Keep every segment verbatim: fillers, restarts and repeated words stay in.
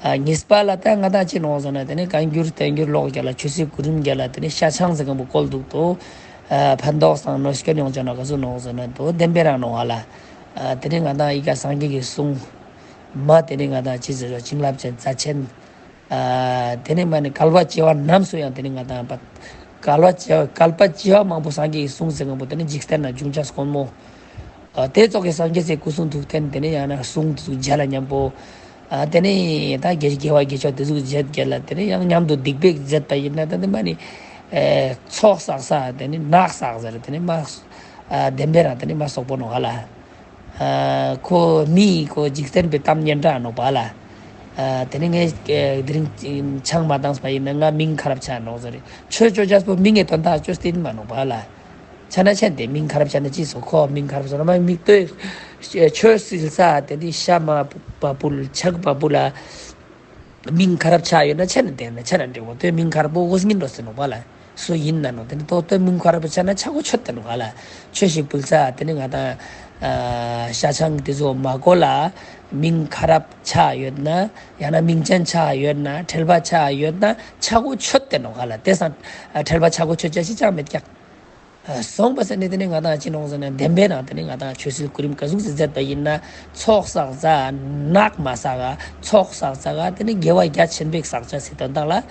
ཨ་གཉིས་པ་ལ་ད་ང་དང་ཅི་ནོག་ཟེར་ན་དེ་ནི་བཀའ་འགྱུར་བསྟན་འགྱུར་ཀློག་རྒྱ་ལ་ཆོས་སྲིད་གོ་རིམ་རྒྱ་ལ་དེ་ནི་ཤ་ཆང་ཟེར་མཁན་པོ་བཀོལ་འདུག་ཏོ། ཨ་ཕན་ཐོགས་སང་གནོད་སྐྱོན་ཡོང་ཅེས་ནོག་ག་ཟུག་ནོག་ཟེར་ན་ཏོ་བདེན་པའི་རང་ནོག་ཧ་ལ། ཨ་དེ་ནི་ང་དང་ཨི་ཀ་སངས་རྒྱས་ཀྱི་གསུང་མ་དེ་ནི་ང་དང་ཅི་ཟེར་རོ་བྱིན་རླབས་ཅན་རྩ་ཆེན། ཨ་དེ་ནི་མ་ནི་བསྐལ་པ་བྱེ་བ་རྣམས་སུ་ཡང་དེ་ནི་ང་དང་བ་བསྐལ་པ་བྱེ་བ་བསྐལ་པ་བྱེ་བ་མང་པོ་སངས་རྒྱས་ཀྱི་གསུང་ཟེར་མཁན་པོ་དེ་ནི་འཇིག་རྟེན་ན་འབྱུང་ཆ་དཀོན་མོ། ཨ་དེ་ཙོགས་ཀྱི་སངས་རྒྱས་སི་སྐུ་གསུང་ཐུགས་རྟེན་དེ་ནི་ཡང་ན་གསུང་དེ་ཚོ་མཇལ་ལ་མཉམ་པོ། ཨ་དེ་ནི་ད་དགེ་དགེ་བ་དགེ་ཕྱོགས་དེ་ཚོ་མཇལ་རྒྱ་ལ་དེ་ནི་ཡང་མཉམ་དུ་སྡིག་པ་མཛད་པ་ཡིན་ན་ད་དེ་མ་ནི། ཨེ་ཚོགས་བསགས་ས་དེ་ནི་ནག་བསགས་ཟེར་དེ་ནི་མ། ཨ་བདེན་པའི་རང་དེ་ནི་མ་སོག་པོ་ནོག་ཧ་ལ། ཨ་ཁོ་མི་ཁོ་འཇིག་རྟེན་པའི་གཏམ་སྙན་གྲགས་ནོག་པ་ལ། ཨ་དེ་ནི་ངས་ཨེ་དེ་རིང་ཆང་མ་བཏང་པ་ཡིན་ན་ང་མིང་ཁ་རབ་ཆ་ནོག་ཟེར། ཆོས་ཅོ་ཅེས་པོ་མིང་ངི་དོན་དག་ཅོས་ཏེ་ཡིན་མ་ནོག་པ་ལ། ཆ་ན་ཆེན་ཏེ་མིང་ཁ་རབ་ཆ་ན་ཅི་སོ་ཁོ་མིང་ཁ་རབ་ཆ་ན་མ་མིག་ལྟོས། ཆོས་སིལ་ས་དེ་ནི་ཤ་མ་བ་སྤུལ་ཆག་བ་སྤུལ་ལ། མིང་ཁ་རབ་ཆ་ཡོད་ན་ཆ་ན་དེ་ན་ཆ་ན་འདྲེ་བོ་ཏོ་མིང་ཁ་རབ་པོ་འོ་སྙིང་འགྲོ་ཟེར་ནོག་པ་ལ། སུ་ཡིན་ན་ནོ་དེ་ནི་ཏོ་ཏོ་མིང་ཁ་རབ་པོ་ཆ་ན་ཆ་གོ་ཆོད་དེ་ནོག་ཧ་ལ། ཆོས་ཤིག་སྤུལ་ས་དེ་ནི་ང་དང་ཨ་ཤ་ཆང་དེ་ཚོ་མ་གོ་ལ། མིང་ཁ་རབ་ཆ་ཡོད་ན་ཡང་ན་མིང་ཅན་ཆ་ཡོད་ན་ཁྲེལ་པ་ཆ་ཡོད་ན་ཆ་གོ་ཆོད་དེ་ནོག་ཧ་ལ། དེ་སང་ཨ་ཁྲེལ་པ་ཆ་གོ་ཆོད་ཅེས་ཤིག་ཅང་མེད་ཀྱག་སོང་པ་ཟེར་ནས་དེ་ནི་ང་དང་ཅི་ནོག་ཟེར་ན་བདེན་པའི་ནང་དེ་ནི་ང་དང་ཆོས་སྲིད་གོ་རིམ་ག་ཟུག་ཅིག་མཛད་པ་ཡིན་ན་ཚོགས་བསགས་ས་ནག་མ་བསགས་ག་ཚོགས་བསགས་ས་ག་དེ་ནི་དགེ་བ་རྒྱ་ཆེན་པོ་བསགས་ཅེས་སི་དོན་དག་ལ།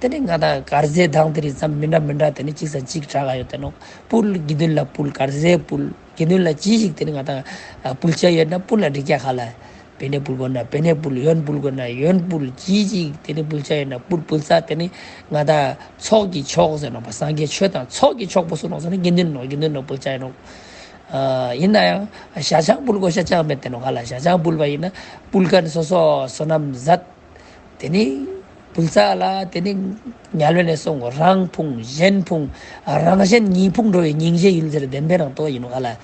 དེ་ནི་ང་དང་དཀར་ཟས་དང་དེ་རིགས་ཙམ་མི་འདྲ་མི་འདྲ་དེ་ནི་གཅིག་ས་གཅིག་དྲག་ག་ཡོད་དེ་ནོག་སྤུལ་དགེ་འདུན་ལ་སྤུལ་དཀར་ཟས་སྤུལ་དགེ་འདུན་ལ་ཅི་ཞིག་དེ་ནི་ང་དང་སྤུལ་ཆ་ཡོད་ན་སྤུལ་ལ་འགྲིག་ཀྱག་ཧ་ལ། པེ་ནེ་སྤུལ་དགོས་ན་པེ་ནེ་སྤུལ། ཡོན་སྤུལ་དགོས་ན་ཡོན་སྤུལ། ཅི་ཞིག་དེ་ནི་སྤུལ་ཆ་ཡོད་ན་སྤུལ། སྤུལ་ས་དེ་ནི་ང་དང་ཚོགས་ཀྱི་མཆོག་ཟེར་ནོག་པ། སངས་རྒྱས་ཆོས་དང་ཚོགས་ཀྱི་མཆོག་པོ་སུ་ནོག་ཟེར་ན་དགེ་འདུན་ནོག་དགེ་འདུན་ནོག་སྤུལ་ཆ་ཡོད་ནོག་ཨ་ཡིན་ན་ཡང་ཤ་ཆང་སྤུལ་དགོས་ཤ་ཆང་མེད་དེ་ནོག་ཧ་ལ། ཤ་ཆང་སྤུལ་བ་ཡིན་ན་སྤུལ་མཁན་སོ་སོ་བསོད་ནམས་ཟད། དེ་ནི་སྤུལ་ས་ལ་དེ་ནི་དམྱལ་བའི་ནས་སོང་རང་ཕུང་གཞན་ཕུང་རང་གཞན་གཉིས་ཕུང་འགྲོ་བའི་སྙིང་རྗེ་ཡུལ་ཟེར་བདེན་པའི་རང་ཏོ་ཡིན་ནོག་ཧ་ལ།